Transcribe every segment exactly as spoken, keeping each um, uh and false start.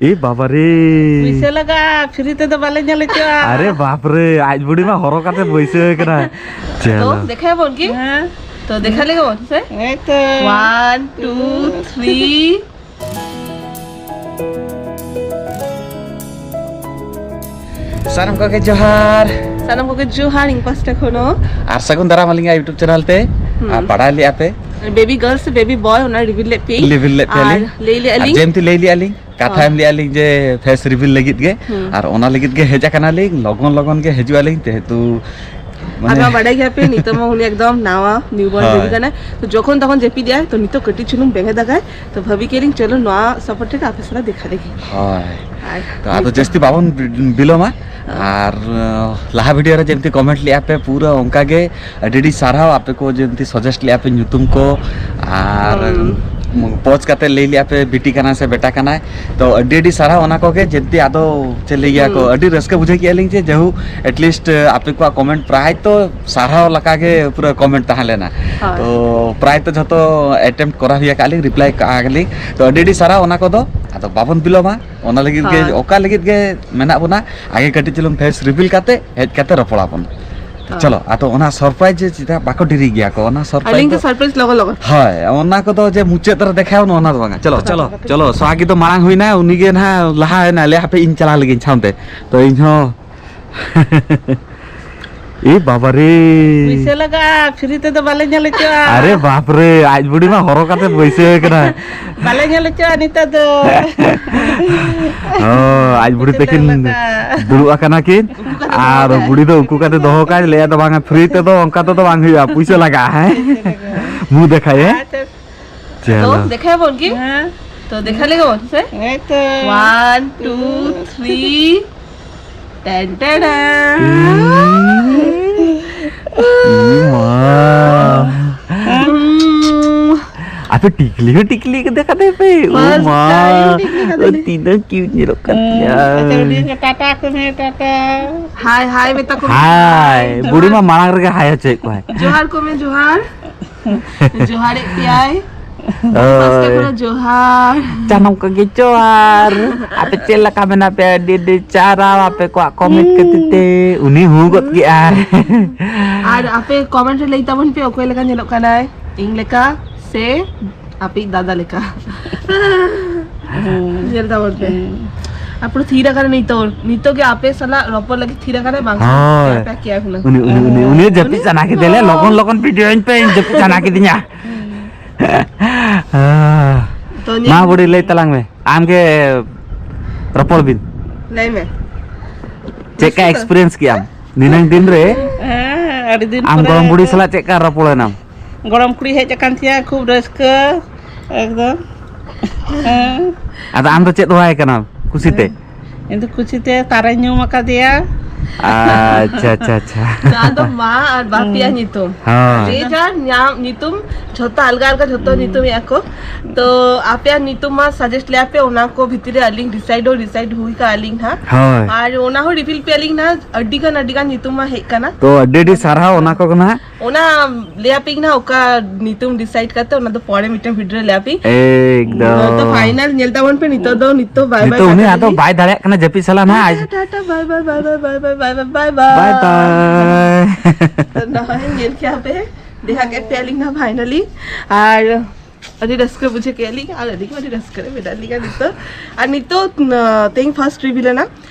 ᱮ ᱵᱟᱵᱟ ᱨᱮ᱾ ᱯᱩᱭᱥᱟᱹ ᱞᱟᱜᱟᱜᱼᱟ, free ᱛᱮᱫᱚ ᱵᱟᱞᱮ ᱧᱮᱞ ᱦᱚᱪᱚᱜᱼᱟ᱾ ᱟᱨᱮ ᱵᱟᱯ ᱨᱮ, ᱟᱡ ᱵᱩᱰᱤ ᱢᱟ ᱦᱚᱨᱚ ᱠᱟᱛᱮ ᱵᱟᱹᱭᱥᱟᱹᱣ ᱠᱟᱱᱟ᱾ ᱛᱚ ᱪᱮᱞᱟ᱾ ᱫᱮᱠᱷᱟᱭ ᱵᱚᱱ ᱠᱤ? ᱦᱮᱸ᱾ ᱛᱚ ᱫᱮᱠᱷᱟ ᱞᱮᱜᱮ ᱵᱚᱱ ᱥᱮ᱾ ᱦᱮᱸ ᱛᱚ᱾ One, two, three. ᱥᱟᱱᱟᱢ ᱠᱚᱜᱮ ᱡᱚᱦᱟᱨ᱾ ᱥᱟᱱᱟᱢ ᱠᱚᱜᱮ ᱡᱚᱦᱟᱨ ᱤᱧ ᱯᱟᱥᱴᱟ ᱠᱷᱚᱱ ᱦᱚᱸ᱾ ᱟᱨ ᱥᱟᱹᱜᱩᱱ ᱫᱟᱨᱟᱢ ᱟᱹᱞᱤᱧᱟᱜ YouTube channel ᱛᱮ᱾ ᱦᱩᱸ᱾ ᱟᱨ ᱵᱟᱲᱟᱭ ᱞᱮᱜᱼᱟ ᱯᱮ᱾ Baby girl ᱥᱮ baby boy ᱚᱱᱟ reveal ᱞᱮᱫ ᱯᱮ᱾ Reveal ᱞᱮᱫ ᱯᱮᱭᱟᱞᱤᱧ᱾ ᱟᱨ ᱞᱟᱹᱭ ᱞᱮᱜᱼᱟ ᱟᱨ ᱞᱤᱧ᱾ ᱡᱮᱢᱛᱤ ᱞᱟᱹᱭ ᱞᱮᱜᱼᱟ ᱞᱤᱧ, ᱠᱟᱛᱷᱟ ᱦᱚᱸ᱾ ᱮᱢ ᱞᱮᱜᱼᱟ ᱞᱤᱧ ᱡᱮ face reveal ᱞᱟᱹᱜᱤᱫ ᱜᱮ᱾ ᱦᱩᱸ᱾ ᱟᱨ ᱚᱱᱟ ᱞᱟᱹᱜᱤᱫ ᱜᱮ ᱦᱮᱡ ᱟᱠᱟᱱᱟᱞᱤᱧ, ᱞᱚᱜᱚᱱ ᱞᱚᱜᱚᱱ ᱜᱮ ᱦᱤᱡᱩᱜ ᱟᱹᱞᱤᱧ, ᱡᱮᱦᱮᱛᱩ ᱟᱨ ᱢᱟᱱᱮ ᱢᱟ ᱵᱟᱰᱟᱭ ᱜᱮᱭᱟ ᱯᱮ, ᱱᱤᱛᱚᱜ ᱢᱟ ᱩᱱᱤ ᱮᱠᱫᱚᱢ ᱱᱟᱣᱟ newborn ᱦᱳᱭ᱾ Baby ᱠᱟᱱᱟᱭ᱾ ᱛᱚ ᱡᱚᱠᱷᱚᱱ ᱛᱚᱠᱷᱚᱱ ᱡᱟᱹᱯᱤᱫ ᱮᱜᱼᱟᱭ, ᱛᱚ ᱱᱤᱛᱚᱜ ᱠᱟᱹᱴᱤᱡ ᱪᱩᱞᱩᱝ ᱵᱮᱸᱜᱮᱫ ᱫᱟᱠᱟᱭ᱾ ᱛᱚ ᱵᱷᱟᱹᱵᱤ ᱠᱮᱫ ᱞᱤᱧ ᱪᱚᱞᱚ ᱱᱚᱣᱟ support ᱨᱮ ᱟᱯᱮ ᱥᱟᱞᱟᱜ ᱫᱮᱠᱷᱟ ᱞᱮᱜᱮ᱾ ᱦᱳᱭ᱾ ᱟᱨ ᱛᱚ ᱟᱫᱚ ᱱᱤᱛᱚᱜ ᱡᱟᱹᱥᱛᱤ ᱵᱟᱵᱚᱱ ᱵᱤ-, ᱵᱤᱞᱚᱢᱟ᱾ ᱦᱮᱸ᱾ ᱟᱨ, ᱟᱸ, ᱞᱟᱦᱟ video ᱨᱮ ᱡᱮᱢᱛᱤ comment ᱞᱮᱜᱼᱟ ᱯᱮ, ᱯᱩᱨᱟᱹ ᱚᱱᱠᱟ ᱜᱮ ᱟᱹᱰᱤ ᱟᱹᱰᱤ ᱥᱟᱨᱦᱟᱣ ᱟᱯᱮ ᱠᱚ ᱡᱮᱢᱛᱤ suggest ᱞᱮᱜᱼᱟ ᱯᱮ ᱧᱩᱛᱩᱢ ᱠᱚ, ᱟᱨ ᱦᱩᱸ᱾ ᱯᱳᱡᱽ ᱠᱟᱛᱮ ᱞᱟᱹᱭ ᱞᱮᱜᱼᱟ ᱯᱮ ᱵᱤᱴᱤ ᱠᱟᱱᱟᱭ ᱥᱮ ᱵᱮᱴᱟ ᱠᱟᱱᱟᱭ᱾ ᱛᱚ ᱟᱹᱰᱤ ᱟᱹᱰᱤ ᱥᱟᱨᱦᱟᱣ ᱚᱱᱟ ᱠᱚᱜᱮ ᱡᱮᱢᱛᱤ ᱟᱫᱚ ᱪᱮᱫ ᱞᱟᱹᱭ ᱜᱮᱭᱟ ᱠᱚ, ᱦᱩᱸ᱾ ᱟᱹᱰᱤ ᱨᱟᱹᱥᱠᱟᱹ ᱵᱩᱡᱷᱟᱹᱣ ᱠᱮᱜᱼᱟ ᱞᱤᱧ ᱡᱮ ᱡᱟᱭᱦᱳᱠ at least ᱟᱯᱮ ᱠᱚᱣᱟᱜ comment ᱯᱨᱟᱭ ᱛᱚ ᱥᱟᱨᱦᱟᱣ ᱞᱮᱠᱟ ᱜᱮ ᱯᱩᱨᱟᱹ comment ᱛᱟᱦᱮᱸ ᱞᱮᱱᱟ᱾ ᱦᱳᱭ᱾ ᱛᱚ ᱯᱨᱟᱭ ᱛᱚ ᱡᱷᱚᱛᱚ attempt ᱠᱚᱨᱟᱣ ᱦᱩᱭ ᱟᱠᱟᱫ ᱞᱤᱧ, reply ᱠᱟᱜᱼᱟ ᱞᱤᱧ᱾ ᱛᱚ ᱟᱹᱰᱤ ᱟᱹᱰᱤ ᱥᱟᱨᱦᱟᱣ ᱚᱱᱟ ᱠᱚᱫᱚ᱾ ᱟᱫᱚ ᱵᱟᱵᱚᱱ ᱵᱤᱞᱚᱢᱟ, ᱚᱱᱟ ᱞᱟᱹᱜᱤᱫ ᱜᱮ ᱦᱳᱭ᱾ ᱚᱠᱟ ᱞᱟᱹᱜᱤᱫ ᱜᱮ ᱢᱮᱱᱟᱜ ᱵᱚᱱᱟ, ᱟᱜᱮ ᱠᱟᱹᱴᱤᱡ ᱪᱩᱞᱩᱝ face reveal ᱠᱟᱛᱮ ᱦᱮᱡ ᱠᱟᱛᱮ ᱨᱚᱯᱚᱲ ᱟᱵᱚᱱ᱾ ᱦᱳᱭ᱾ ᱪᱚᱞᱚ, ᱟᱫᱚ ᱚᱱᱟ surprise ᱡᱮ ᱪᱮᱫᱟᱜ ᱵᱟᱠᱚ ᱰᱮᱨᱤ ᱜᱮᱭᱟ ᱠᱚ, ᱚᱱᱟ surprise ᱟᱹᱞᱤᱧ ᱫᱚ ᱫᱚ surprise ᱞᱚᱜᱚᱱ ᱞᱚᱜᱚᱱ᱾ ᱦᱳᱭ, ᱚᱱᱟ ᱠᱚᱫᱚ ᱡᱮ ᱢᱩᱪᱟᱹᱫ ᱨᱮ ᱫᱮᱠᱷᱟᱣ, ᱚᱱᱟ ᱫᱚ ᱵᱟᱝᱟ᱾ ᱪᱚᱞᱚ, ᱪᱚᱞᱚ, ᱪᱚᱞᱚ, ᱥᱟᱣᱟᱜᱤ ᱫᱚ ᱢᱟᱲᱟᱝ ᱦᱩᱭᱱᱟ, ᱩᱱᱤ ᱜᱮ ᱱᱟᱦᱟᱜ ᱞᱟᱦᱟ ᱮᱱᱟ, ᱞᱟᱹᱭ ᱦᱟᱯᱮ ᱤᱧ ᱪᱟᱞᱟᱣ ᱞᱮᱜᱤᱧ ᱥᱟᱶᱛᱮ᱾ ᱛᱚ ᱤᱧ ᱦᱚᱸ ᱮ ᱵᱟᱵᱟ ᱨᱮ᱾ ᱯᱩᱭᱥᱟᱹ ᱞᱟᱜᱟᱜᱼᱟ, free ᱛᱮᱫᱚ ᱵᱟᱞᱮ ᱧᱮᱞ ᱦᱚᱪᱚᱜᱼᱟ᱾ ᱟᱨᱮ ᱵᱟᱯ ᱨᱮ, ᱟᱡ ᱵᱩᱰᱤ ᱢᱟ ᱦᱚᱨᱚ ᱠᱟᱛᱮ ᱵᱟᱹᱭᱥᱟᱹᱣ ᱠᱟᱱᱟ᱾ ᱵᱟᱞᱮ ᱧᱮᱞ ᱦᱚᱪᱚᱜᱼᱟ ᱱᱤᱛᱚᱜ ᱫᱚ᱾ ᱦᱚᱸ, ᱟᱡ ᱵᱩᱰᱤ ᱯᱩᱭᱥᱟᱹ ᱛᱟᱹᱠᱤᱱ ᱞᱟᱜᱟᱜᱼᱟ᱾ ᱫᱩᱲᱩᱵ ᱟᱠᱟᱱᱟ ᱠᱤᱱ᱾ ᱩᱠᱩ ᱠᱟᱛᱮ ᱟᱨ ᱫᱚᱦᱚ ᱠᱟᱜᱼᱟᱭ᱾ ᱵᱩᱰᱤ ᱫᱚ ᱩᱠᱩ ᱠᱟᱛᱮ ᱫᱚᱦᱚ ᱠᱟᱜᱼᱟᱭ, ᱞᱟᱹᱭᱟ ᱫᱚ ᱵᱟᱝᱟ, free ᱛᱮᱫᱚ ᱚᱱᱠᱟ ᱛᱮᱫᱚ ᱵᱟᱝ ᱦᱩᱭᱩᱜᱼᱟ, ᱯᱩᱭᱥᱟᱹ ᱞᱟᱜᱟᱜᱼᱟ, ᱦᱮᱸ? ᱯᱩᱭᱥᱟᱹ ᱞᱟᱜᱟᱜᱼᱟ᱾ ᱢᱩ ᱫᱮᱠᱷᱟᱭᱮ᱾ ᱟᱪᱪᱷᱟ᱾ ᱪᱚᱞᱚ᱾ ᱛᱚ, ᱫᱮᱠᱷᱟᱭ ᱵᱚᱱ ᱠᱤ? ᱦᱮᱸ᱾ ᱛᱚ, ᱫᱮᱠᱷᱟ ᱞᱮᱜᱮ ᱵᱚᱱ, ᱥᱮ? ᱦᱮᱸ ᱛᱚ᱾ One, two, three. ᱴᱮᱱ ᱴᱮᱱ᱾ ᱤ ᱢᱟ᱾ ᱩᱸ᱾ ᱟᱯᱮ ᱴᱤᱠᱞᱤ ᱦᱚᱸ ᱴᱤᱠᱞᱤ ᱠᱟᱫᱮ ᱠᱟᱫᱮ ᱯᱮ᱾ ᱳ first ᱢᱟ᱾ Time ᱴᱤᱠᱞᱤ ᱠᱟᱫᱮ ᱞᱤᱧ᱾ ᱛᱤᱱᱟᱹᱜ cute ᱧᱮᱞᱚᱜ ᱠᱟᱱ ᱦᱩᱸ, ᱜᱮᱭᱟ᱾ ᱟᱪᱪᱷᱟ, ᱩᱱᱤ ᱴᱟᱴᱟ ᱠᱚ ᱢᱮ, ᱴᱟᱴᱟ᱾ Hi, hi ᱢᱮᱛᱟ ᱠᱚ ᱢᱮ᱾ Hi᱾ ᱵᱩᱲᱤ ᱢᱟ ᱡᱚᱦᱟᱨ᱾ ᱢᱟᱲᱟᱝ ᱨᱮᱜᱮ hi ᱦᱚᱪᱚᱭᱮᱫ ᱠᱚᱣᱟᱭ᱾ ᱡᱚᱦᱟᱨ ᱠᱚ ᱢᱮ, ᱡᱚᱦᱟᱨ᱾ ᱡᱚᱦᱟᱨᱮᱫ ᱯᱮᱭᱟᱭ᱾ ᱯᱟᱥᱴᱟ ᱦᱳᱭ᱾ ᱠᱷᱚᱱᱟᱜ ᱡᱚᱦᱟᱨ᱾ ᱥᱟᱱᱟᱢ ᱠᱚᱜᱮ ᱡᱚᱦᱟᱨ᱾ ᱟᱯᱮ ᱪᱮᱫ ᱞᱮᱠᱟ ᱢᱮᱱᱟᱜ ᱯᱮᱭᱟ? ᱟᱹᱰᱤ ᱟᱹᱰᱤ ᱪᱟᱨᱟᱣ ᱟᱯᱮ ᱠᱚᱣᱟᱜ ᱠᱚᱢᱮᱱᱴ ᱠᱷᱟᱹᱛᱤᱨ ᱛᱮ᱾ ᱩᱱᱤ ᱦᱩ ᱜᱚᱫ ᱠᱮᱜᱼᱟᱭ᱾ ᱟᱨ ᱟᱯᱮ ᱠᱚᱢᱮᱱᱴ ᱨᱮ ᱞᱟᱹᱭ ᱛᱟᱵᱚᱱ ᱯᱮ, ᱚᱠᱚᱭ ᱞᱮᱠᱟ ᱧᱮᱞᱚᱜ ᱠᱟᱱᱟᱭ, ᱤᱧ ᱞᱮᱠᱟ ᱥᱮ ᱟᱯᱮᱭᱤᱡ ᱫᱟᱫᱟ ᱞᱮᱠᱟ? ᱧᱮᱞ ᱛᱟᱵᱚᱱ ᱯᱮ᱾ ᱟᱨ ᱯᱩᱨᱟᱹ ᱛᱷᱤᱨ ᱟᱠᱟᱱᱟ ᱱᱤᱛᱚᱜ, ᱱᱤᱛᱚᱜ ᱜᱮ ᱟᱯᱮ ᱥᱟᱞᱟᱜ ᱨᱚᱯᱚᱲ ᱞᱟᱹᱜᱤᱫ ᱛᱷᱤᱨ ᱟᱠᱟᱱᱟ, ᱵᱟᱝᱠᱷᱟᱱ ᱦᱳᱭ᱾ ᱯᱮ ᱯᱮ ᱠᱮᱭᱟ ᱦᱩᱱᱟᱹᱝ᱾ ᱩᱱᱤ, ᱩᱱᱤ, ᱩᱱᱤ, ᱩᱱᱤ ᱡᱟᱹᱯᱤᱫ ᱩᱱᱤ ᱥᱟᱱᱟ ᱠᱮᱫᱮᱭᱟ, ᱞᱚᱜᱚᱱ ᱞᱚᱜᱚᱱ ᱵᱷᱤᱰᱤᱭᱳᱧ ᱯᱮ, ᱤᱧ ᱡᱟᱹᱯᱤᱫ ᱥᱟᱱᱟ ᱠᱤᱫᱤᱧᱟ᱾ ᱛᱚ, ᱧᱮᱞ ᱢᱟ ᱵᱩᱰᱤ, ᱞᱟᱹᱭ ᱛᱟᱞᱟᱝ ᱢᱮ, ᱟᱢ ᱜᱮ ᱨᱚᱯᱚᱲ ᱵᱤᱱ᱾ ᱞᱟᱹᱭ ᱢᱮ᱾ ᱪᱮᱫ ᱞᱮᱠᱟ ᱮᱠᱥᱯᱤᱨᱤᱭᱮᱱᱥ ᱠᱮᱜ ᱟᱢ ᱱᱤᱱᱟᱹᱝ ᱫᱤᱱ ᱨᱮ? ᱦᱮᱸ, ᱟᱹᱰᱤ ᱫᱤᱱ ᱟᱢ ᱯᱚᱨᱮ ᱜᱚᱲᱚᱢ ᱵᱩᱰᱤ ᱛᱚ᱾ ᱥᱟᱞᱟᱜ ᱪᱮᱫ ᱞᱮᱠᱟ ᱨᱚᱯᱚᱲ ᱮᱱᱟᱢ? ᱜᱚᱲᱚᱢ ᱠᱩᱲᱤ ᱦᱮᱡ ᱟᱠᱟᱱ ᱛᱤᱧᱟ, ᱠᱷᱩᱵ ᱨᱟᱹᱥᱠᱟᱹ ᱮᱠᱫᱚᱢ᱾ ᱦᱮᱸ᱾ ᱟᱫᱚ ᱟᱢ ᱫᱚ ᱪᱮᱫ ᱦᱚᱦᱚᱣᱟᱭ ᱠᱟᱱᱟᱢ ᱠᱩᱥᱤᱛᱮ? ᱦᱮᱸ᱾ ᱤᱧ ᱫᱚ ᱠᱩᱥᱤᱛᱮ ᱛᱟᱨᱟᱧ ᱧᱩᱢ ᱟᱠᱟᱫᱮᱭᱟ᱾ ᱟᱪᱪᱷᱟ, ᱟᱪᱪᱷᱟ, ᱟᱪᱪᱷᱟ᱾ ᱱᱚᱣᱟ ᱫᱚ ᱢᱟ ᱟᱨ ᱵᱟᱯᱤᱭᱟᱜ ᱧᱩᱛᱩᱢ᱾ ᱦᱳᱭ᱾ ᱡᱮ ᱡᱟᱨ ᱧᱟᱢ ᱧᱩᱛᱩᱢ, ᱡᱷᱚᱛᱚ ᱟᱞᱜᱟ ᱟᱞᱜᱟ ᱡᱷᱚᱛᱚ ᱧᱩᱛᱩᱢ ᱮᱜᱼᱟ ᱠᱚ᱾ ᱛᱚ ᱟᱯᱮᱭᱟᱜ ᱧᱩᱛᱩᱢ ᱢᱟ ᱥᱟᱡᱮᱥᱴ ᱞᱮᱭᱟ ᱯᱮ, ᱚᱱᱟ ᱠᱚ ᱵᱷᱤᱛᱤᱨ ᱨᱮ ᱟᱹᱞᱤᱧ ᱰᱤᱥᱟᱭᱤᱰ ᱦᱚᱸ ᱰᱤᱥᱟᱭᱤᱰ ᱦᱩᱭ ᱠᱟᱜᱼᱟ ᱟᱹᱞᱤᱧ ᱱᱟᱦᱟᱜ᱾ ᱦᱳᱭ᱾ ᱟᱨ ᱚᱱᱟ ᱦᱚᱸ ᱨᱤᱵᱷᱤᱞ ᱯᱮ ᱟᱹᱞᱤᱧ ᱱᱟᱦᱟᱜ, ᱟᱹᱰᱤ ᱜᱟᱱ ᱟᱹᱰᱤ ᱜᱟᱱ ᱧᱩᱛᱩᱢ ᱢᱟ ᱦᱮᱡ ᱠᱟᱱᱟ᱾ ᱛᱚ ᱟᱹᱰᱤ ᱟᱹᱰᱤ ᱥᱟᱨᱦᱟᱣ ᱚᱱᱟ ᱠᱚ ᱱᱟᱦᱟᱜ᱾ ᱚᱱᱟ ᱞᱟᱹᱭ ᱟᱯᱮ ᱱᱟᱦᱟᱜ, ᱚᱠᱟ ᱧᱩᱛᱩᱢ ᱰᱤᱥᱟᱭᱤᱰ ᱠᱟᱛᱮ, ᱚᱱᱟ ᱫᱚ ᱯᱚᱨᱮ ᱢᱤᱫᱴᱮᱱ ᱵᱷᱤᱰᱤᱭᱳ ᱨᱮ ᱞᱟᱹᱭ ᱟᱯᱮ᱾ ᱮᱠᱫᱚᱢ᱾ ᱛᱚ ᱯᱷᱟᱭᱱᱟᱞ ᱧᱮᱞ ᱛᱟᱵᱚᱱ ᱯᱮ, ᱱᱤᱛᱚᱜ ᱫᱚ, ᱱᱤᱛᱚᱜ ᱵᱟᱭ ᱵᱟᱭ ᱱᱤᱛᱚᱜ ᱩᱱᱤ ᱠᱟᱛᱷᱟ ᱟᱫᱚ ᱞᱟᱹᱜᱤᱫ᱾ ᱵᱟᱭ ᱫᱟᱲᱮᱭᱟᱜ ᱠᱟᱱᱟ ᱡᱟᱹᱯᱤᱫ ᱥᱟᱞᱟ ᱱᱟᱦᱟᱜ᱾ ᱴᱟᱴᱟ, ᱴᱟᱴᱟ, ᱵᱟᱭ ᱵᱟᱭ, ᱵᱟᱭ ᱵᱟᱭ, ᱵᱟᱭ ᱵᱟᱭ, ᱵᱟᱭ ᱵᱟᱭ, ᱵᱟᱭ ᱵᱟᱭ᱾ ᱵᱟᱭ ᱵᱟᱭ᱾ ᱛᱚ ᱱᱚᱜᱼᱚᱭ ᱧᱮᱞ ᱠᱮᱜᱼᱟ ᱯᱮ, ᱫᱮᱠᱷᱟ ᱠᱮᱫ ᱯᱮᱭᱟᱞᱤᱧ ᱱᱟᱦᱟᱜ ᱯᱷᱟᱭᱱᱟᱞᱤ᱾ ᱟᱨ ᱟᱹᱰᱤ ᱨᱟᱹᱥᱠᱟᱹ ᱵᱩᱡᱷᱟᱹᱣ ᱠᱮᱜᱼᱟ ᱞᱤᱧ, ᱟᱨ ᱟᱹᱞᱤᱧ ᱦᱚᱸ ᱟᱹᱰᱤ ᱨᱟᱹᱥᱠᱟᱹ ᱨᱮ ᱢᱮᱱᱟᱜ ᱞᱤᱧᱟ ᱱᱤᱛᱚᱜ᱾ ᱟᱨ ᱱᱤᱛᱚᱜ, ᱱᱟ, ᱛᱮᱦᱮᱧ ᱯᱷᱟᱨᱥᱴ ᱨᱤᱵᱷᱤᱞ ᱮᱱᱟ,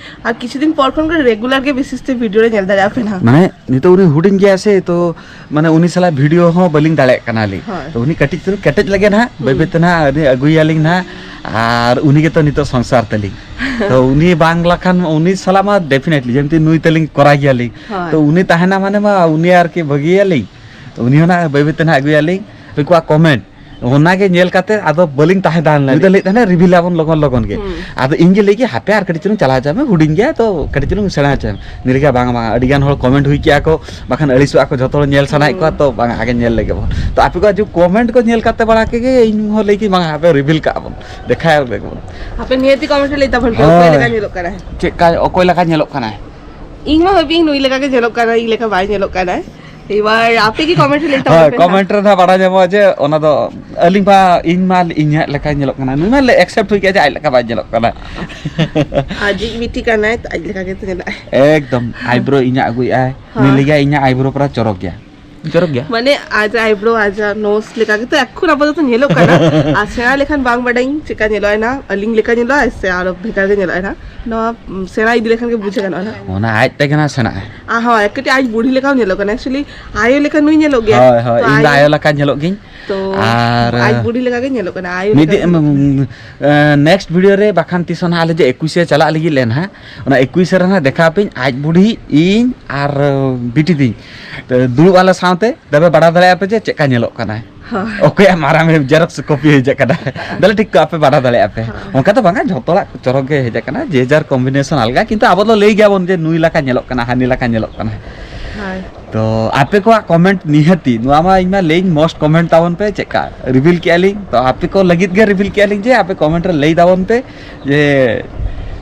ᱟᱨ ᱠᱤᱪᱷᱩ ᱫᱤᱱ ᱯᱚᱨ ᱠᱷᱚᱱ ᱜᱮ ᱨᱮᱜᱩᱞᱟᱨ ᱜᱮ ᱵᱮᱥᱤᱥ ᱛᱮ ᱵᱷᱤᱰᱤᱭᱳ ᱨᱮ ᱧᱮᱞ ᱫᱟᱲᱮᱭᱟᱜᱼᱟ ᱯᱮ ᱱᱟᱦᱟᱜ᱾ ᱢᱟᱱᱮ ᱱᱤᱛᱚᱜ ᱩᱱᱤ ᱦᱩᱰᱤᱧ ᱜᱮᱭᱟ ᱥᱮ, ᱛᱚ ᱢᱟᱱᱮ ᱩᱱᱤ ᱥᱟᱞᱟᱜ ᱵᱷᱤᱰᱤᱭᱳ ᱦᱚᱸ ᱵᱟᱹᱞᱤᱧ ᱫᱟᱲᱮᱭᱟᱜ ᱠᱟᱱᱟᱞᱤᱧ᱾ ᱦᱳᱭ᱾ ᱛᱚ ᱩᱱᱤ ᱠᱟᱹᱴᱤᱡ ᱪᱩᱞᱩᱝ ᱠᱮᱴᱮᱡ ᱞᱮᱜᱮ ᱱᱟᱦᱟᱜ, ᱵᱟᱹᱭ ᱦᱩᱸ᱾ ᱵᱟᱹᱭ ᱛᱮ ᱱᱟᱦᱟᱜ ᱩᱱᱤ ᱟᱹᱜᱩᱭᱟᱞᱤᱧ ᱱᱟᱦᱟᱜ, ᱟᱨ ᱩᱱᱤ ᱜᱮᱛᱚ ᱱᱤᱛᱚᱜ ᱥᱚᱝᱥᱟᱨ ᱛᱟᱹᱞᱤᱧ᱾ ᱛᱚ ᱩᱱᱤ ᱵᱟᱝ ᱞᱮᱠᱷᱟᱱ, ᱩᱱᱤ ᱥᱟᱞᱟᱜ ᱢᱟ ᱰᱮᱯᱷᱤᱱᱮᱴᱞᱤ ᱡᱮᱢᱛᱤ ᱱᱩᱭ ᱛᱟᱹᱞᱤᱧ ᱠᱚᱨᱟᱣ ᱜᱮᱭᱟᱞᱤᱧ᱾ ᱦᱳᱭ᱾ ᱛᱚ ᱩᱱᱤ ᱛᱟᱦᱮᱱᱟ ᱢᱟᱱᱮ ᱢᱟ ᱩᱱᱤ ᱟᱨᱠᱤ ᱵᱷᱟᱹᱜᱤᱭᱟᱞᱤᱧ᱾ ᱛᱚ ᱩᱱᱤ ᱦᱚᱸ ᱱᱟᱦᱟᱜ ᱵᱟᱹᱭ ᱵᱟᱹᱭ ᱛᱮ ᱱᱟᱦᱟᱜ ᱟᱹᱜᱩᱭᱟᱞᱤᱧ᱾ ᱟᱯᱮ ᱠᱚᱣᱟᱜ ᱠᱚᱢᱮᱱᱴ, ᱚᱱᱟ ᱜᱮ ᱧᱮᱞ ᱠᱟᱛᱮ ᱟᱫᱚ ᱵᱟᱹᱞᱤᱧ ᱛᱟᱦᱮᱸ ᱫᱟᱲᱮ ᱞᱮᱱᱟ᱾ ᱩᱱᱤ ᱫᱚ ᱞᱟᱹᱭᱮᱫ ᱛᱟᱦᱮᱱᱟ ᱨᱤᱵᱷᱤᱞ ᱟᱵᱚᱱ ᱞᱚᱜᱚᱱ ᱞᱚᱜᱚᱱ ᱜᱮ᱾ ᱦᱩᱸ᱾ ᱟᱫᱚ ᱤᱧ ᱜᱮ ᱞᱟᱹᱭ ᱠᱮᱫ, "ᱦᱟᱯᱮ ᱟᱨ ᱠᱟᱹᱴᱤᱡ ᱪᱩᱞᱩᱝ ᱪᱟᱞᱟᱣ ᱦᱚᱪᱚᱭ ᱢᱮ, ᱦᱩᱰᱤᱧ ᱜᱮᱭᱟ, ᱛᱚ ᱠᱟᱹᱴᱤᱡ ᱪᱩᱞᱩᱝ ᱥᱮᱬᱟ ᱦᱚᱪᱚᱭ ᱢᱮ᱾" ᱩᱱᱤ ᱞᱟᱹᱭ ᱠᱮᱫᱟ, "ᱵᱟᱝ, ᱵᱟᱝ, ᱟᱹᱰᱤ ᱜᱟᱱ ᱦᱚᱲ ᱠᱚᱢᱮᱱᱴ ᱦᱩᱭ ᱠᱮᱜᱼᱟ ᱠᱚ, ᱵᱟᱠᱷᱟᱱ ᱟᱹᱲᱤᱥᱚᱜᱼᱟ ᱠᱚ, ᱡᱷᱚᱛᱚ ᱦᱚᱲ ᱧᱮᱞ ᱥᱟᱱᱟᱭᱮᱫ ᱠᱚᱣᱟ, ᱦᱩᱸ᱾ ᱛᱚ ᱵᱟᱝ, ᱟᱜᱮ ᱧᱮᱞ ᱞᱮᱜᱮ ᱵᱚᱱ᱾" ᱛᱚ ᱟᱯᱮ ᱠᱚᱣᱟᱜ ᱡᱩ ᱠᱚᱢᱮᱱᱴ ᱠᱚ ᱧᱮᱞ ᱠᱟᱛᱮ ᱵᱟᱲᱟ ᱠᱮᱫ ᱜᱮ ᱤᱧ ᱦᱚᱸ ᱞᱟᱹᱭ ᱠᱮᱫ, "ᱵᱟᱝ, ᱦᱟᱯᱮ ᱨᱤᱵᱷᱤᱞ ᱠᱟᱜᱼᱟ ᱵᱚᱱ, ᱫᱮᱠᱷᱟᱭ ᱞᱮᱜᱮ ᱵᱚᱱ᱾" ᱦᱟᱯᱮ ᱱᱤᱦᱟᱹᱛᱤ ᱠᱚᱢᱮᱱᱴ ᱨᱮ ᱞᱟᱹᱭ ᱛᱟᱵᱚᱱ ᱯᱮ, ᱚᱠᱚᱭ ᱦᱳᱭ᱾ ᱞᱮᱠᱟ ᱧᱮᱞᱚᱜ ᱠᱟᱱᱟᱭ? ᱪᱮᱫ ᱠᱟ, ᱚᱠᱚᱭ ᱞᱮᱠᱟ ᱧᱮᱞᱚᱜ ᱠᱟᱱᱟᱭ? ᱤᱧ ᱢᱟ ᱵᱷᱟᱹᱵᱤᱭᱟᱹᱧ ᱱᱩᱭ ᱞᱮᱠᱟ ᱜᱮ ᱧᱮᱞᱚᱜ ᱠᱟᱱᱟᱭ, ᱤᱧ ᱞᱮᱠᱟ ᱵᱟᱭ ᱧᱮᱞᱚᱜ ᱠᱟᱱᱟᱭ᱾ ᱮᱵᱟᱨ ᱟᱯᱮ ᱜᱮ ᱠᱚᱢᱮᱱᱴ ᱨᱮ ᱞᱟᱹᱭ ᱛᱟᱵᱚᱱ ᱦᱳᱭ, ᱯᱮ ᱱᱟᱦᱟᱜ᱾ ᱠᱚᱢᱮᱱᱴ ᱨᱮ ᱱᱟᱦᱟᱜ ᱵᱟᱲᱟᱭ ᱧᱟᱢᱚᱜᱼᱟ ᱡᱮ ᱚᱱᱟ ᱫᱚ ᱟᱹᱞᱤᱧ ᱢᱟ, ᱤᱧ ᱢᱟ ᱤᱧᱟᱹᱜ ᱞᱮᱠᱟᱧ ᱧᱮᱞᱚᱜ ᱠᱟᱱᱟ, ᱱᱩᱭ ᱢᱟ ᱮᱠᱥᱮᱯᱴ ᱦᱩᱭ ᱠᱮᱫ ᱡᱮ ᱟᱡ ᱞᱮᱠᱟ ᱵᱟᱭ ᱧᱮᱞᱚᱜ ᱠᱟᱱᱟ᱾ ᱟᱡᱤᱡ ᱵᱤᱴᱤ ᱠᱟᱱᱟᱭ ᱛᱚ, ᱟᱡ ᱞᱮᱠᱟ ᱜᱮ ᱛᱚ ᱧᱮᱞᱚᱜ ᱟᱭ᱾ ᱮᱠᱫᱚᱢ ᱟᱭᱵᱨᱳ ᱤᱧᱟᱹᱜ ᱟᱹᱜᱩᱭᱮᱫ ᱟᱭ, ᱦᱳᱭ᱾ ᱩᱱᱤ ᱞᱟᱹᱭᱟ ᱤᱧᱟᱹᱜ ᱟᱭᱵᱨᱳ ᱯᱟᱨᱟ ᱪᱚᱨᱚᱠ ᱜᱮᱭᱟ᱾ ᱪᱚᱨᱚᱠ ᱜᱮᱭᱟ᱾ ᱢᱟᱱᱮ ᱟᱡ ᱟᱭᱵᱨᱳ, ᱟᱡᱟᱜ ᱱᱳᱡᱽ ᱞᱮᱠᱟ ᱜᱮᱛᱚ ᱮᱠᱷᱚᱱ ᱟᱯᱟᱛᱚᱛᱚ ᱧᱮᱞᱚᱜ ᱠᱟᱱᱟ᱾ ᱟᱨ ᱥᱮᱬᱟ ᱞᱮᱠᱷᱟᱱ ᱵᱟᱝ ᱵᱟᱰᱟᱭᱟᱹᱧ ᱪᱮᱠᱟ ᱧᱮᱞᱚᱜᱼᱟᱭ ᱱᱟ, ᱟᱹᱞᱤᱧ ᱞᱮᱠᱟ ᱧᱮᱞᱚᱜᱼᱟᱭ ᱥᱮ ᱟᱨᱚ ᱵᱷᱮᱜᱟᱨ ᱜᱮ ᱧᱮᱞᱚᱜᱼᱟᱭ ᱱᱟ᱾ ᱱᱚᱣᱟ, ᱩᱢ, ᱥᱮᱬᱟ ᱤᱫᱤ ᱞᱮᱠᱷᱟᱱ ᱜᱮ ᱵᱩᱡᱷᱟᱹᱣ ᱜᱟᱱᱚᱜᱼᱟ ᱱᱟ᱾ ᱚᱱᱟ ᱟᱡ ᱛᱮᱜᱮ ᱱᱟ ᱥᱮᱬᱟᱜᱼᱟᱭ᱾ ᱟᱨ ᱦᱳᱭ, ᱠᱟᱹᱴᱤᱡ ᱟᱡ ᱵᱩᱲᱦᱤ ᱞᱮᱠᱟᱢ ᱧᱮᱞᱚᱜ ᱠᱟᱱᱟ᱾ Actually, ᱟᱭᱳ ᱞᱮᱠᱟ ᱱᱩᱭ ᱧᱮᱞᱚᱜ ᱜᱮᱭᱟ᱾ ᱦᱳᱭ, ᱦᱳᱭ, ᱛᱚ ᱤᱧ ᱫᱚ ᱟᱭᱳ ᱟᱭᱳ ᱞᱮᱠᱟ ᱧᱮᱞᱚᱜ ᱜᱤᱧ᱾ ᱛᱚ ᱟᱨ ᱟᱡ ᱵᱩᱲᱦᱤ ᱞᱮᱠᱟ ᱜᱮ ᱧᱮᱞᱚᱜ ᱠᱟᱱᱟ, ᱟᱭᱳ ᱢᱤᱫ ᱞᱮᱠᱟ ᱫᱤᱱ, ᱜᱮ᱾ ᱩᱢ, ᱮ, ᱱᱮᱠᱥᱴ ᱵᱷᱤᱰᱤᱭᱳ ᱨᱮ ᱵᱟᱠᱷᱟᱱ ᱛᱤᱥ ᱦᱚᱸ ᱱᱟᱦᱟᱜ ᱟᱞᱮ ᱡᱮ ᱮᱠᱩᱥ ᱨᱮ ᱪᱟᱞᱟᱜ ᱞᱟᱹᱜᱤᱫ ᱞᱮ ᱱᱟᱦᱟᱜ, ᱚᱱᱟ ᱮᱠᱩᱥ ᱨᱮ ᱱᱟᱦᱟᱜ ᱫᱮᱠᱷᱟᱣ ᱟᱯᱮᱧ ᱟᱡ ᱵᱩᱲᱦᱤ, ᱤᱧ ᱟᱨ, ᱮ, ᱵᱤᱴᱤ ᱛᱤᱧ᱾ ᱛᱚ ᱫᱩᱲᱩᱵ ᱟᱞᱮ ᱥᱟᱶᱛᱮ, ᱛᱚᱵᱮ ᱵᱟᱲᱟᱭ ᱫᱟᱲᱮᱭᱟᱜᱼᱟ ᱯᱮ ᱡᱮ ᱪᱮᱫ ᱞᱮᱠᱟ ᱧᱮᱞᱚᱜ ᱠᱟᱱᱟᱭ᱾ ᱦᱳᱭ᱾ ᱚᱠᱚᱭᱟᱜ ᱢᱟᱨᱟᱝ ᱡᱮᱨᱚᱠᱥ ᱠᱚᱯᱤ ᱦᱮᱡ ᱟᱠᱟᱱᱟ᱾ ᱫᱟᱞᱮ ᱴᱷᱤᱠ ᱠᱚ, ᱟᱯᱮ ᱵᱟᱲᱟᱭ ᱫᱟᱲᱮᱭᱟᱜᱼᱟ ᱯᱮ᱾ ᱦᱳᱭ᱾ ᱚᱱᱠᱟ ᱫᱚ ᱵᱟᱝᱟ, ᱡᱷᱚᱛᱚ ᱦᱚᱲᱟᱜ ᱪᱚᱨᱚᱠ ᱜᱮ ᱦᱮᱡ ᱟᱠᱟᱱᱟ, ᱡᱮ ᱡᱟᱨ ᱠᱚᱢᱵᱤᱱᱮᱥᱚᱱ ᱟᱞᱜᱟ, ᱠᱤᱱᱛᱩ ᱟᱵᱚ ᱫᱚ ᱞᱟᱹᱭ ᱜᱮᱭᱟᱵᱚᱱ ᱡᱮ ᱱᱩᱭ ᱞᱮᱠᱟ ᱧᱮᱞᱚᱜ ᱠᱟᱱᱟ, ᱦᱟᱹᱱᱤ ᱞᱮᱠᱟ ᱧᱮᱞᱚᱜ ᱠᱟᱱᱟ᱾ ᱦᱳᱭ᱾ ᱛᱚ ᱟᱯᱮ ᱠᱚᱣᱟᱜ ᱠᱚᱢᱮᱱᱴ ᱱᱤᱦᱟᱹᱛᱤ, ᱱᱚᱣᱟ ᱢᱟ ᱤᱧ ᱢᱟ ᱞᱟᱹᱭᱟᱹᱧ ᱢᱚᱥᱴ ᱠᱚᱢᱮᱱᱴ ᱛᱟᱵᱚᱱ ᱯᱮ, ᱪᱮᱫ ᱞᱮᱠᱟ ᱨᱤᱵᱷᱤᱞ ᱠᱮᱜᱼᱟ ᱞᱤᱧ, ᱛᱚ ᱟᱯᱮ ᱠᱚ ᱞᱟᱹᱜᱤᱫ ᱜᱮ ᱨᱤᱵᱷᱤᱞ ᱠᱮᱜᱼᱟ ᱞᱤᱧ ᱡᱮ ᱟᱯᱮ ᱠᱚᱢᱮᱱᱴ ᱨᱮ ᱞᱟᱹᱭ ᱛᱟᱵᱚᱱ ᱯᱮ ᱡᱮ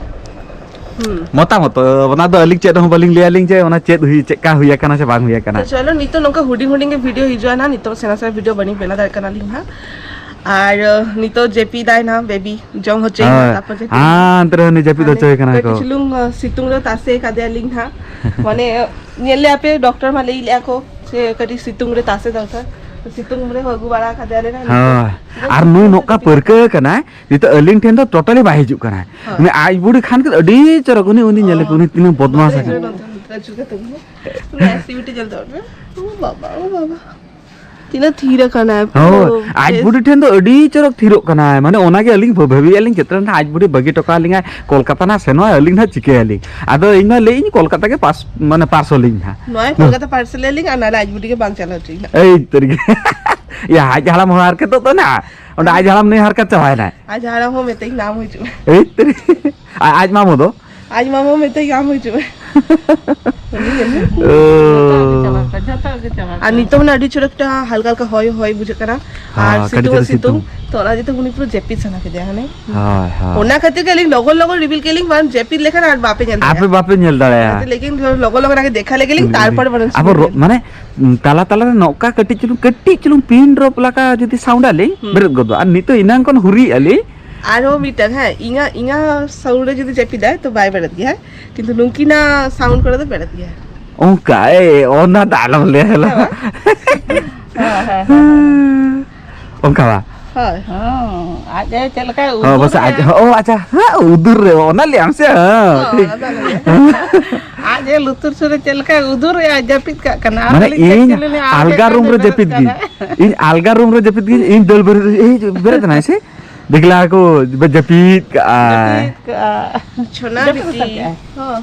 ᱦᱩᱸ᱾ ᱢᱚᱛᱟᱢᱚᱛ, ᱚᱱᱟ ᱫᱚ ᱟᱹᱞᱤᱧ ᱪᱮᱫ ᱦᱚᱸ ᱵᱟᱹᱞᱤᱧ ᱞᱟᱹᱭᱟ ᱞᱤᱧ ᱡᱮ ᱚᱱᱟ ᱪᱮᱫ ᱦᱩᱭ, ᱪᱮᱫ ᱞᱮᱠᱟ ᱦᱩᱭ ᱟᱠᱟᱱᱟ ᱥᱮ ᱵᱟᱝ ᱦᱩᱭ ᱟᱠᱟᱱᱟ᱾ ᱛᱚ ᱪᱚᱞᱚ, ᱱᱤᱛᱚᱜ ᱱᱚᱝᱠᱟ ᱦᱩᱰᱤᱧ ᱦᱩᱰᱤᱧ ᱜᱮ ᱵᱷᱤᱰᱤᱭᱳ ᱦᱤᱡᱩᱜᱼᱟ ᱱᱟᱦᱟᱜ, ᱱᱤᱛᱚᱜ ᱥᱮᱬᱟ ᱥᱮᱬᱟ ᱵᱷᱤᱰᱤᱭᱳ ᱵᱟᱹᱞᱤᱧ ᱵᱮᱱᱟᱣ ᱫᱟᱲᱮᱭᱟᱜ ᱠᱟᱱᱟ ᱞᱤᱧ ᱦᱟᱸᱜ᱾ ᱟᱨ, ᱟᱸ, ᱱᱤᱛᱚᱜ ᱡᱟᱹᱯᱤᱫᱟᱭ ᱱᱟᱦᱟᱜ ᱵᱮᱵᱤ, ᱡᱚᱢ ᱦᱚᱪᱚᱭᱮ ᱦᱳᱭ᱾ ᱱᱟᱦᱟᱜ, ᱛᱟᱨᱯᱚᱨ ᱡᱟᱹᱯᱤᱫ ᱦᱟᱸ, ᱱᱟᱦᱟᱜ᱾ ᱦᱟᱱᱛᱮ ᱨᱮ ᱩᱱᱤ ᱡᱟᱹᱯᱤᱫ ᱢᱟᱱᱮ ᱦᱚᱪᱚᱭᱮ ᱠᱟᱱᱟ ᱠᱟᱹᱴᱤᱡ ᱠᱚ᱾ ᱪᱩᱞᱩᱝ, ᱟᱸ, ᱥᱤᱛᱩᱝ ᱨᱮ ᱛᱟᱥᱮ ᱠᱟᱫᱮᱭᱟᱞᱤᱧ ᱱᱟᱦᱟᱜ᱾ ᱢᱟᱱᱮ, ᱧᱮᱞ ᱞᱮᱭᱟ ᱯᱮ, ᱰᱚᱠᱴᱚᱨ ᱢᱟ ᱞᱟᱹᱭ ᱞᱮᱜᱼᱟ ᱠᱚ ᱡᱮ ᱠᱟᱹᱴᱤᱡ ᱥᱤᱛᱩᱝ ᱨᱮ ᱛᱟᱥᱮ ᱫᱚᱨᱠᱟᱨ᱾ ᱥᱤᱛᱩᱝ ᱨᱮ ᱟᱹᱜᱩ ᱵᱟᱲᱟ ᱠᱟᱫᱮᱭᱟᱞᱮ ᱱᱟᱦᱟᱜ᱾ ᱦᱳᱭ᱾ ᱟᱨ ᱱᱩᱭ ᱱᱚᱝᱠᱟ ᱯᱟᱹᱨᱠᱟᱹᱣ ᱠᱟᱱᱟᱭ, ᱱᱤᱛᱚᱜ ᱟᱹᱞᱤᱧ ᱴᱷᱮᱱ ᱫᱚ ᱴᱳᱴᱟᱞᱤ ᱵᱟᱭ ᱦᱤᱡᱩᱜ ᱠᱟᱱᱟ᱾ ᱦᱳᱭ᱾ ᱩᱱᱤ ᱟᱡ ᱵᱩᱰᱷᱤ ᱠᱷᱟᱱ ᱜᱮ ᱟᱹᱰᱤ ᱪᱚᱨᱚᱠ, ᱩᱱᱤ, ᱩᱱᱤ ᱧᱮᱞ ᱠᱚ, ᱩᱱᱤ ᱛᱤᱱᱟᱹᱜ ᱵᱚᱫᱢᱟᱥ ᱟᱠᱟᱱᱟ᱾ ᱱᱚᱛᱮ, ᱱᱚᱛᱮ ᱟᱹᱪᱩᱨ ᱠᱟᱛᱮ ᱩᱱᱤ ᱩᱱᱤ ᱮᱠᱴᱤᱵᱷᱤᱴᱤ ᱧᱮᱞ ᱛᱟᱵᱚᱱ ᱯᱮ᱾ ᱳ ᱵᱟᱵᱟ, ᱳ ᱵᱟᱵᱟ᱾ ᱛᱤᱱᱟᱹᱜ ᱛᱷᱤᱨ ᱟᱠᱟᱱᱟᱭ ᱯᱩᱨᱟᱹ᱾ ᱦᱳᱭ, ᱟᱡ ᱵᱮᱥ᱾ ᱵᱩᱰᱷᱤ ᱴᱷᱮᱱ ᱫᱚ ᱟᱹᱰᱤ ᱪᱚᱨᱚᱠ ᱛᱷᱤᱨᱚᱜ ᱠᱟᱱᱟᱭ, ᱢᱟᱱᱮ ᱚᱱᱟᱜᱮ ᱟᱹᱞᱤᱧ ᱵᱷᱟᱹᱵᱤᱭᱮᱫ ᱞᱤᱧ ᱪᱮᱫ ᱨᱮ ᱱᱟᱦᱟᱜ ᱟᱡ ᱵᱩᱰᱷᱤ ᱵᱟᱹᱜᱤ ᱦᱚᱴᱚ ᱠᱟᱜ ᱞᱤᱧᱟᱭ, ᱠᱳᱞᱠᱟᱛᱟ ᱱᱟᱦᱟᱜ ᱥᱮᱱᱚᱜ ᱟᱹᱞᱤᱧ ᱱᱟᱦᱟᱜ ᱪᱤᱠᱟᱹᱭᱟᱞᱤᱧ? ᱟᱫᱚ ᱤᱧ ᱢᱟ ᱞᱟᱹᱭᱮᱫ ᱤᱧ ᱠᱳᱞᱠᱟᱛᱟ ᱜᱮ ᱯᱟᱥ, ᱢᱟᱱᱮ ᱯᱟᱨᱥᱚᱞᱤᱧ ᱱᱟᱦᱟᱜ᱾ ᱱᱚᱣᱟ ᱠᱳᱞᱠᱟᱛᱟ ᱯᱟᱨᱥᱮᱞ ᱟᱹᱞᱤᱧ ᱟᱨ ᱱᱟᱦᱟᱜ ᱟᱡ ᱵᱩᱰᱷᱤ ᱜᱮ ᱵᱟᱝ ᱪᱟᱞᱟᱣ ᱦᱚᱪᱚᱭᱮᱧ ᱱᱟᱦᱟᱜ᱾ ᱮᱭ ᱛᱟᱹᱨᱤ ᱜᱮ᱾ ᱭᱟ, ᱟᱡ ᱦᱟᱲᱟᱢ ᱦᱚᱸ ᱦᱟᱨᱠᱮᱛᱚᱜ ᱛᱟᱭ ᱱᱟᱦᱟᱜ᱾ ᱚᱸᱰᱮ ᱟᱡ ᱦᱟᱲᱟᱢ ᱱᱩᱭ ᱦᱟᱨᱠᱮᱛ ᱪᱟᱵᱟᱭᱮᱱᱟᱭ᱾ ᱟᱡ ᱦᱟᱲᱟᱢ ᱦᱚᱸ ᱢᱮᱛᱟᱹᱧ ᱠᱟᱱᱟ, "ᱟᱢ ᱦᱤᱡᱩᱜ ᱢᱮ᱾" ᱮᱭ ᱛᱟᱹᱨᱤ᱾ ᱟᱡ, ᱟᱡ ᱢᱟᱢᱚ ᱫᱚ? ᱟᱡ ᱢᱟᱢᱚ ᱢᱮᱛᱟᱹᱧ ᱠᱟᱱᱟ, "ᱟᱢ ᱦᱤᱡᱩᱜ ᱢᱮ᱾" ᱩᱱᱤ ᱧᱮᱞ ᱢᱮ᱾ ᱳ᱾ ᱡᱚᱛᱚ ᱜᱮ ᱪᱟᱵᱟ ᱠᱚᱜᱼᱟ, ᱡᱚᱛᱚ ᱟᱨ ᱱᱤᱛᱚᱜ ᱢᱟᱱᱮ ᱟᱹᱰᱤ ᱪᱚᱨᱚᱠ ᱮᱠᱴᱟ ᱦᱟᱞᱠᱟ ᱦᱟᱞᱠᱟ ᱦᱚᱭ ᱦᱚᱭ ᱵᱩᱡᱷᱟᱹᱜ ᱠᱟᱱᱟ᱾ ᱟᱨ ᱦᱚᱸ, ᱥᱤᱛᱩᱝ ᱠᱟᱹᱴᱤᱡ ᱦᱚᱸ ᱠᱟᱹᱴᱤᱡ ᱥᱤᱛᱩᱝ᱾ ᱥᱤᱛᱩᱝ᱾ ᱛᱚ ᱚᱱᱟ ᱤᱭᱟᱹᱛᱮ ᱩᱱᱤ ᱯᱩᱨᱟᱹ ᱡᱟᱹᱯᱤᱫ ᱥᱟᱱᱟ ᱠᱮᱫᱮᱭᱟ, ᱦᱟᱱᱮ᱾ ᱦᱳᱭ, ᱦᱳᱭ᱾ ᱚᱱᱟ ᱠᱷᱟᱹᱛᱤᱨ ᱜᱮ ᱟᱹᱞᱤᱧ ᱞᱚᱜᱚᱱ ᱞᱚᱜᱚᱱ ᱨᱤᱵᱤᱞ ᱠᱮᱫ ᱞᱤᱧ, ᱵᱟᱝ ᱡᱟᱹᱯᱤᱫ ᱞᱮᱠᱷᱟᱱ ᱟᱨ ᱵᱟᱯᱮ ᱧᱮᱞ ᱟᱯᱮ ᱫᱟᱲᱮᱭᱟᱜᱼᱟ᱾ ᱵᱟᱯᱮ ᱧᱮᱞ ᱫᱟᱲᱮᱭᱟᱜᱼᱟ᱾ ᱚᱱᱟᱛᱮ ᱞᱮᱠᱤᱱ ᱞᱚᱜᱚᱱ ᱞᱚᱜᱚᱱ ᱟᱜᱮ ᱫᱮᱠᱷᱟ ᱞᱮᱜᱮ ᱞᱤᱧ, ᱛᱟᱨᱯᱚᱨ ᱵᱚᱨᱚᱝ ᱟᱵᱚ ᱨᱚ-, ᱨᱤᱵᱤᱞ᱾ ᱢᱟᱱᱮ, ᱛᱟᱞᱟ ᱛᱟᱞᱟ ᱨᱮ ᱱᱚᱝᱠᱟ ᱠᱟᱹᱴᱤᱡ ᱪᱩᱞᱩᱝ, ᱠᱟᱹᱴᱤᱡ ᱪᱩᱞᱩᱝ pin drop ᱞᱮᱠᱟ ᱡᱩᱫᱤ sound ᱟᱞᱤᱧ, ᱦᱩᱸ᱾ ᱵᱮᱨᱮᱫ ᱜᱚᱫᱚᱜᱼᱟ᱾ ᱟᱨ ᱱᱤᱛᱚᱜ ᱮᱱᱟᱝ ᱠᱷᱚᱱ ᱦᱩᱨᱤᱭᱮᱫᱼᱟ ᱞᱤᱧ᱾ ᱟᱨᱦᱚᱸ ᱢᱤᱫᱴᱟᱝ, ᱦᱮᱸ, ᱤᱧᱟᱹᱜ, ᱤᱧᱟᱹᱜ sound ᱨᱮ ᱡᱩᱫᱤ ᱡᱟᱹᱯᱤᱫᱟᱭ, ᱛᱚ ᱵᱟᱭ ᱵᱮᱨᱮᱫ ᱜᱮᱭᱟ, ᱠᱤᱱᱛᱩ ᱱᱩᱝᱠᱤᱱᱟᱜ sound ᱠᱚᱨᱮ ᱫᱚ ᱵᱮᱨᱮᱫ ᱜᱮᱭᱟ᱾ ᱚᱱᱠᱟ, ᱮ, ᱚᱱᱟ ᱫᱚ ᱟᱞᱚᱢ ᱞᱟᱹᱭᱟ ᱦᱮᱞᱳ᱾ ᱦᱮᱸ ᱵᱟᱝ? ᱦᱮᱸ, ᱦᱮᱸ, ᱦᱮᱸ᱾ ᱚᱱᱠᱟ ᱵᱟ? ᱦᱳᱭ᱾ ᱦᱚᱸ, ᱟᱡ ᱮ ᱪᱮᱫ ᱞᱮᱠᱟᱭ ᱦᱚᱸ, ᱩᱫᱩᱨ ᱵᱟᱥᱮ ᱟᱡ, ᱠᱮᱜᱼᱟ᱾ ᱦᱚᱸ, ᱚ, ᱟᱪᱪᱷᱟ, ᱦᱮᱸ, ᱩᱫᱩᱨ ᱨᱮ, ᱚᱱᱟ ᱞᱟᱹᱭ ᱟᱢ ᱥᱮ, ᱦᱮᱸ, ᱦᱚᱸ, ᱴᱷᱤᱠ᱾ ᱚᱱᱟ ᱫᱚ ᱟᱞᱚᱢ ᱞᱟᱹᱭᱟ᱾ ᱟᱡ ᱮ ᱞᱩᱛᱩᱨ ᱥᱩᱨ ᱨᱮ ᱪᱮᱫ ᱞᱮᱠᱟᱭ ᱩᱫᱩᱨ ᱮᱜᱼᱟ, ᱡᱟᱹᱯᱤᱫ ᱠᱟᱜ ᱠᱟᱱᱟ᱾ ᱢᱟᱱᱮ, ᱟᱫᱚᱞᱤᱧ ᱪᱮᱫ ᱤᱧ ᱪᱤᱞᱤ ᱞᱤᱧ ᱟᱡ ᱟᱞᱜᱟ ᱞᱮᱠᱟ ᱨᱩᱢ ᱨᱮ ᱵᱮᱨᱮᱫ ᱡᱟᱹᱯᱤᱫ ᱜᱤᱧ, ᱠᱟᱱᱟ᱾ ᱤᱧ ᱟᱞᱜᱟ ᱨᱩᱢ ᱨᱮ ᱡᱟᱹᱯᱤᱫ ᱜᱤᱧ, ᱤᱧ ᱫᱟᱹᱲ ᱵᱮᱨᱮᱫ, ᱤᱧ ᱵᱮᱨᱮᱫ ᱮᱱᱟᱭ ᱥᱮ, ᱫᱮᱠᱞᱟ ᱠᱚ ᱡᱟᱹᱯᱤᱫ ᱠᱟᱜᱼᱟᱭ᱾ ᱡᱟᱹᱯᱤᱫ ᱠᱟᱜᱼᱟ᱾ ᱪᱷᱳᱱᱟ ᱡᱟᱹᱯᱤᱫ ᱵᱤᱴᱤ᱾ ᱩᱛᱟᱹᱨ ᱠᱮᱜᱼᱟᱭ᱾ ᱦᱚᱸ᱾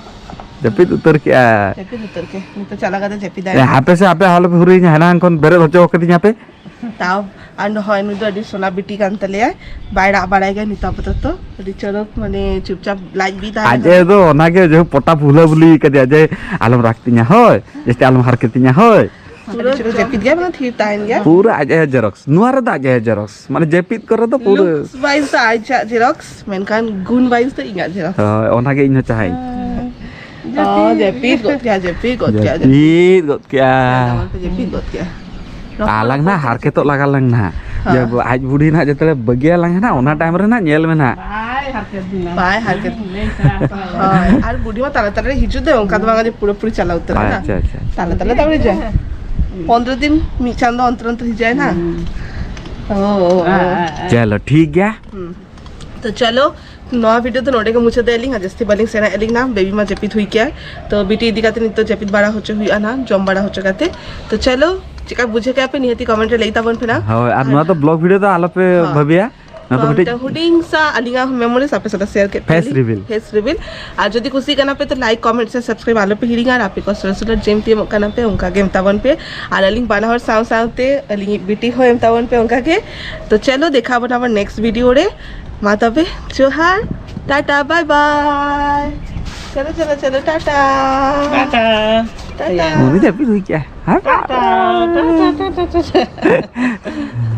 ᱡᱟᱹᱯᱤᱫ ᱩᱛᱟᱹᱨ ᱠᱮᱜᱼᱟᱭ᱾ ᱡᱟᱹᱯᱤᱫ ᱩᱛᱟᱹᱨ ᱠᱮᱜᱼᱟᱭ᱾ ᱱᱤᱛᱚᱜ ᱪᱟᱞᱟᱣ ᱠᱟᱛᱮ ᱡᱟᱹᱯᱤᱫᱟᱭ᱾ ᱮ, ᱦᱟᱯᱮ ᱥᱮ, ᱟᱯᱮ ᱟᱞᱚᱯᱮ ᱦᱩᱨᱤᱧᱟ, ᱦᱮᱱᱟᱝ ᱠᱷᱚᱱ ᱵᱮᱨᱮᱫ ᱦᱚᱪᱚ ᱠᱟᱫᱤᱧᱟ ᱯᱮ᱾ ᱛᱟᱣ, ᱟᱨ ᱱᱚᱜᱼᱚᱭ ᱱᱩᱭ ᱫᱚ ᱟᱹᱰᱤ ᱥᱚᱱᱟ ᱵᱤᱴᱤ ᱠᱟᱱ ᱛᱟᱞᱮᱭᱟᱭ, ᱵᱟᱭ ᱨᱟᱜ ᱵᱟᱲᱟᱭ ᱜᱮᱭᱟ ᱱᱤᱛᱚᱜ ᱟᱯᱟᱛᱚᱛᱚ, ᱟᱹᱰᱤ ᱪᱚᱨᱚᱠ, ᱢᱟᱱᱮ ᱪᱩᱯᱪᱟᱯ ᱞᱟᱡ ᱵᱤ ᱛᱟᱦᱮᱱ ᱟᱡ ᱠᱟᱱᱟ᱾ ᱮ ᱫᱚ ᱚᱱᱟᱜᱮ ᱡᱮ ᱯᱚᱴᱟ ᱵᱷᱩᱞᱟᱹ ᱵᱩᱞᱤ ᱠᱟᱫᱮᱭᱟ ᱡᱮ, "ᱟᱞᱚᱢ ᱨᱟᱜ ᱛᱤᱧᱟ ᱦᱳᱭ, ᱡᱟᱹᱥᱛᱤ ᱟᱞᱚᱢ ᱦᱟᱨᱠᱮᱛᱤᱧᱟ ᱦᱳᱭ᱾" ᱯᱩᱨᱟᱹ ᱟᱹᱰᱤ ᱪᱚᱨᱚᱠ ᱡᱟᱹᱯᱤᱫ ᱜᱮᱭᱟ, ᱢᱟᱱᱮ ᱛᱷᱤᱨ ᱛᱟᱦᱮᱱ ᱜᱮᱭᱟ᱾ ᱯᱩᱨᱟᱹ ᱟᱡ ᱮ ᱡᱮᱨᱚᱠᱥ, ᱱᱚᱣᱟ ᱨᱮᱫᱚ ᱟᱡ ᱮ ᱡᱮᱨᱚᱠᱥ, ᱢᱟᱱᱮ ᱡᱟᱹᱯᱤᱫ ᱠᱚᱨᱮ ᱫᱚ ᱯᱩᱨᱟᱹ᱾ Looks wise ᱫᱚ ᱟᱡᱟᱜ ᱡᱮᱨᱚᱠᱥ, ᱢᱮᱱᱠᱷᱟᱱ ᱜᱩᱱ wise ᱫᱚ ᱤᱧᱟᱜ ᱡᱮᱨᱚᱠᱥ᱾ ᱦᱳᱭ, ᱚᱱᱟᱜᱮ ᱤᱧ ᱦᱚᱸ ᱪᱟᱦᱟᱧ᱾ ᱦᱮᱸ᱾ ᱚ, ᱡᱟᱹᱯᱤᱫ ᱜᱚᱫ ᱠᱮᱜᱼᱟ, ᱡᱟᱹᱯᱤᱫ ᱜᱚᱫ ᱠᱮᱜᱼᱟ, ᱡᱟᱹᱯᱤᱫ᱾ ᱡᱟᱹᱯᱤᱫ ᱜᱚᱫ ᱠᱮᱜᱼᱟ᱾ ᱡᱟᱹᱯᱤᱫ ᱜᱚᱫ ᱠᱮᱜᱼᱟ᱾ ᱟᱞᱟᱝ ᱱᱟᱜ ᱦᱟᱨᱠᱮᱛᱚᱜ ᱞᱟᱜᱟ ᱞᱟᱝ ᱱᱟᱜ᱾ ᱦᱮᱸ᱾ ᱡᱮ ᱟᱡ ᱵᱩᱰᱷᱤ ᱱᱟᱜ ᱡᱮᱛᱮ ᱵᱟᱹᱜᱤᱭᱟ ᱞᱟᱝ ᱱᱟᱜ, ᱚᱱᱟ time ᱨᱮ ᱱᱟᱜ ᱧᱮᱞ ᱢᱮ ᱱᱟᱜ᱾ ᱵᱟᱭ ᱦᱟᱨᱠᱮᱛ ᱵᱤᱱᱟ᱾ ᱵᱟᱭ ᱦᱟᱨᱠᱮᱛ᱾ ᱞᱟᱹᱭ ᱥᱟᱲᱟ ᱠᱚ᱾ ᱦᱳᱭ, ᱟᱨ ᱵᱩᱰᱷᱤ ᱢᱟ ᱛᱟᱲᱟᱛᱟᱲᱤ ᱦᱤᱡᱩᱜ ᱫᱚ, ᱚᱱᱠᱟ ᱫᱚ ᱵᱟᱝ ᱡᱮ ᱯᱩᱨᱟᱹᱯᱩᱨᱤ ᱪᱟᱞᱟᱣ ᱩᱛᱟᱹᱨ ᱟᱪᱪᱷᱟ, ᱟᱪᱪᱷᱟ᱾ ᱛᱟᱲᱟᱛᱟᱲᱤ ᱛᱟᱲᱟᱛᱟᱲᱤ ᱦᱤᱡᱩᱜᱼᱟ᱾ ᱦᱩᱸ᱾ ᱯᱚᱱᱫᱽᱨᱚ ᱫᱤᱱ, ᱢᱤᱫ ᱪᱟᱸᱫᱚ ᱚᱱᱛᱚᱨ ᱚᱱᱛᱚᱨ ᱦᱤᱡᱩᱜᱼᱟᱭ ᱱᱟᱜ᱾ ᱦᱩᱸ᱾ ᱳ, ᱳ, ᱳ᱾ ᱦᱮᱸ, ᱦᱮᱸ, ᱦᱮᱸ᱾ ᱪᱚᱞᱚ, ᱴᱷᱤᱠ ᱜᱮᱭᱟ᱾ ᱦᱩᱸ᱾ ᱛᱚ ᱪᱚᱞᱚ, ᱱᱚᱣᱟ video ᱫᱚ ᱱᱚᱰᱮ ᱜᱮ ᱢᱩᱪᱟᱹᱫ ᱮᱫ ᱟᱹᱞᱤᱧ, ᱟᱨ ᱡᱟᱹᱥᱛᱤ ᱵᱟᱹᱞᱤᱧ ᱥᱮᱬᱟᱭᱮᱫ ᱟᱹᱞᱤᱧ ᱱᱟ, baby ᱢᱟ ᱡᱟᱹᱯᱤᱫ ᱦᱩᱭ ᱠᱮᱜᱼᱟᱭ᱾ ᱛᱚ ᱵᱤᱴᱤ ᱤᱫᱤ ᱠᱟᱛᱮ ᱱᱤᱛᱚᱜ ᱡᱟᱹᱯᱤᱫ ᱵᱟᱲᱟ ᱦᱚᱪᱚ ᱦᱩᱭᱩᱜᱼᱟ ᱱᱟ, ᱡᱚᱢ ᱵᱟᱲᱟ ᱦᱚᱪᱚ ᱠᱟᱛᱮ᱾ ᱛᱚ ᱪᱚᱞᱚ, ᱪᱮᱠᱟ ᱵᱩᱡᱷᱟᱹᱣ ᱠᱮᱜᱼᱟ ᱯᱮ, ᱱᱤᱦᱟᱹᱛᱤ comment ᱨᱮ ᱞᱟᱹᱭ ᱛᱟᱵᱚᱱ ᱯᱮ ᱱᱟ᱾ ᱦᱳᱭ, ᱟᱨ ᱱᱚᱣᱟ ᱫᱚ vlog video ᱫᱚ ᱟᱞᱚᱯᱮ ᱦᱳᱭ᱾ ᱵᱷᱟᱹᱵᱤᱭᱟ᱾ ᱱᱚᱣᱟ ᱫᱚ ᱱᱚᱣᱟ ᱠᱟᱹᱴᱤᱡ ᱢᱤᱫᱴᱟᱝ ᱦᱩᱰᱤᱧ ᱥᱟ ᱟᱹᱞᱤᱧᱟᱜ memories ᱟᱯᱮ ᱥᱟᱞᱟᱜ share ᱠᱮᱫ face reveal᱾ Face reveal᱾ ᱟᱨ ᱡᱩᱫᱤ ᱠᱩᱥᱤ ᱠᱟᱱᱟ ᱯᱮ, ᱛᱚ like, comment ᱥᱮ subscribe ᱟᱞᱚ ᱯᱮ ᱦᱤᱲᱤᱧᱟ, ᱟᱨ ᱟᱯᱮ ᱠᱚ ᱥᱩᱨ ᱥᱩᱨ ᱡᱮᱢ ᱛᱤ ᱮᱢᱚᱜ ᱠᱟᱱᱟ ᱯᱮ, ᱚᱱᱠᱟ ᱜᱮ ᱮᱢ ᱛᱟᱵᱚᱱ ᱯᱮ᱾ ᱟᱨ ᱟᱹᱞᱤᱧ ᱵᱟᱱᱟ ᱦᱚᱲ ᱥᱟᱶ ᱥᱟᱶᱛᱮ ᱟᱹᱞᱤᱧᱤᱡ ᱵᱤᱴᱤ ᱦᱚᱸ ᱮᱢ ᱛᱟᱵᱚᱱ ᱯᱮ ᱚᱱᱠᱟ ᱜᱮ᱾ ᱛᱚ ᱪᱚᱞᱚ, ᱫᱮᱠᱷᱟ ᱵᱚᱱᱟ ᱟᱵᱟᱨ next video ᱨᱮ᱾ ᱢᱟ ᱛᱚᱵᱮ, ᱡᱚᱦᱟᱨ, ᱴᱟᱴᱟ, bye bye᱾ ᱪᱚᱞᱚ, ᱪᱚᱞᱚ, ᱪᱚᱞᱚ, ᱴᱟᱴᱟ᱾ ᱴᱟᱴᱟ᱾ ᱴᱟᱴᱟ᱾ ᱩᱱᱤ ᱡᱟᱹᱯᱤᱫ ᱦᱩᱭ ᱠᱮᱜᱼᱟ᱾ ᱦᱮᱸ? ᱴᱟᱴᱟ, ᱴᱟᱴᱟ, ᱴᱟᱴᱟ, ᱴᱟᱴᱟ᱾